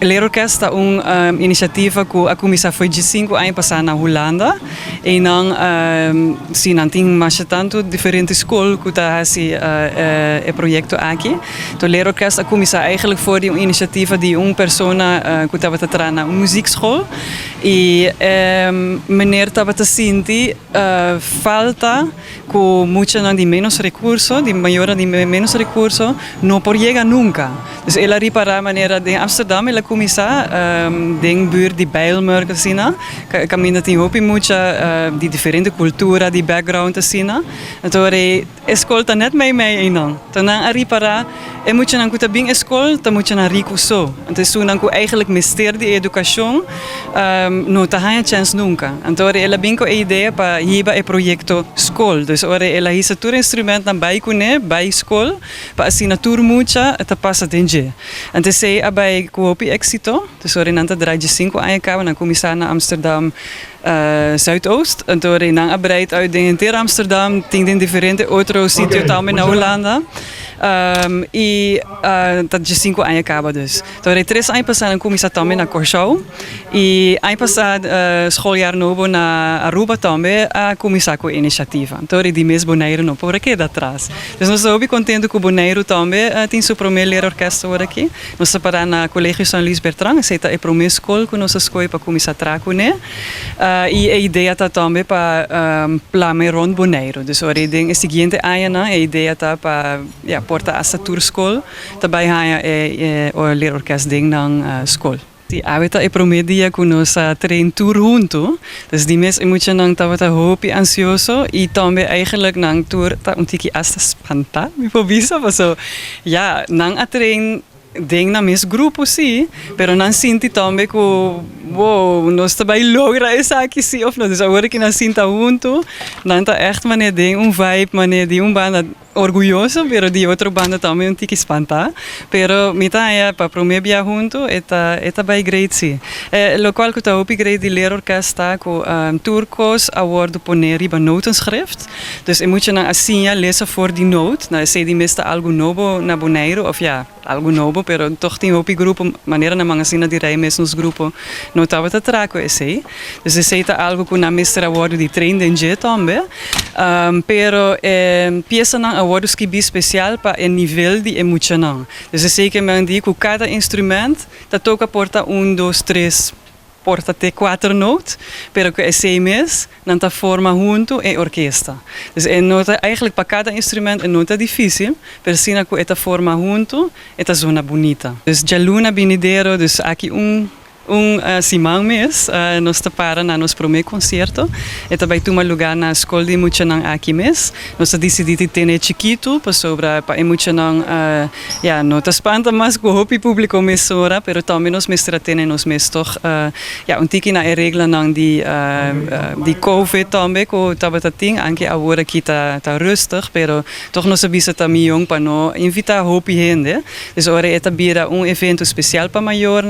Leerorkest ta un inisiativa ku a kuminsá for di 5 aña pasá na Hulanda. I nan, si, nan tin mas tantu diferente skol ku ta hasi e proyekto aki. Anto Leerorkest a kuminsá eigenlijk for di un inisiativa di un persona ku tabata traha na un muziekschool. I meneer tabata sinti falta ku muchanan di menos rekurso, di mayor di menos rekurso, no por yega nunka. Dus el a ripará manera den Amsterdam, el a kuminsá den buurt di Bijlmer, asina, kaminda tin hopi mucha di diferente kultura, di background asina. Anto e skol ta net mei mei einan. Anto nan a ripará e muchanan ku ta bin skol, ta muchanan riku so. Anto nan ku eigenlijk mester di edukashon no ta haña chance nunka. Anto el a bin ku e idea pa hiba e proyekto skol. Dus ora el a hisa tur instrumentnan bai kuné, bai skol, pa asina tur mucha ta pasa den dje. Anto esei a bai ku hopi éksito. Dus ora nan ta drai 5 aña kaba, nan a kuminsá na Amsterdam Zuidoost. Anto nan a breid uit den henter Amsterdam, tin den diferente otro sitio tambe na Hulanda. I ta 5 aña kaba dus. Anto 3 aña pasá nan a kuminsá tambe na Kòrsou. I aña pasá schooljaar nobo na Aruba tambe a kuminsá ku e inisiativa. Anto di mes Boneiru no por keda atras. Dus nos ta hopi kontentu ku Boneiru tambe tin su promé leerorkest aki. Nos a para na Kolegio San Luis Bertran, esei ta e promé skol ku nos a skohe pa kuminsá traha kuné. I e idea ta tambe pa plama rònt Boneiru. Dus ora den e siguiente añanan e idea ta pa, ja, por ta hasta tur skol tambe haña e leerorkest den nan skol. Si, awe ta e promé dia ku nos a train tur huntu. Dus di mes e muchanan tabata hopi ansioso i tambe eigenlijk nan tur ta un tiki hasta spantá, mi por bisa, paso ja, nan a train den nan mes grupo si, pero nan sinti tambe ku wow, nos ta bai logra esaki si of no. Dus awor ku nan sinta huntu, nan ta echt manera den un vibe, manera di un banda orguyoso, pero di otro banda tambe un tiki spantá. Pero mi ta ya pa promé bia huntu, e ta bai great si. Lokual ku ta hopi great di leerorkest ta ku tur kos a wòrdu poné riba notenschrift. Dus e muchanan a siña lesa for di noot. Nou, esei di mes ta algu nobo na Boneiru, of ja, algu nobo, pero toch tin hopi grupo, manera na Mangazina di Rei mes nos grupo no tabata traha ku esei. Dus esei ta algu ku nan mester a wòrdu di train den dje tambe. Pero piesanan a wòrdu skibí spesial pa e nivel di e muchanan. Dus esei ke men di ku kada instrument ta toka por ta 1, 2, 3, por ta te 4 noot, pero ku esei mes nan ta forma huntu e orkesta. Dus e no ta eigenlijk pa kada instrument e no ta difísil, pero asina ku e ta forma huntu, e ta zona bunita. Dus djaluna binidero, dus aki un siman mes, nos ta para na nos promé konsierto. E ta bai tuma lugá na skol di muchanan aki mes. Nos a disidí di tene chikitu, pasobra pa e muchanan ja, no ta spanta mas ku hopi públiko mesora, pero tambe nos mester tene nos mes toch ja, un tiki na e reglanan di COVID tambe, ku tabata tin, aunke awor aki ta rustig, pero toch nos a bisa ta mihó pa no invitá hopi hende. Dus ora e ta bira un evento spesial pa mayor.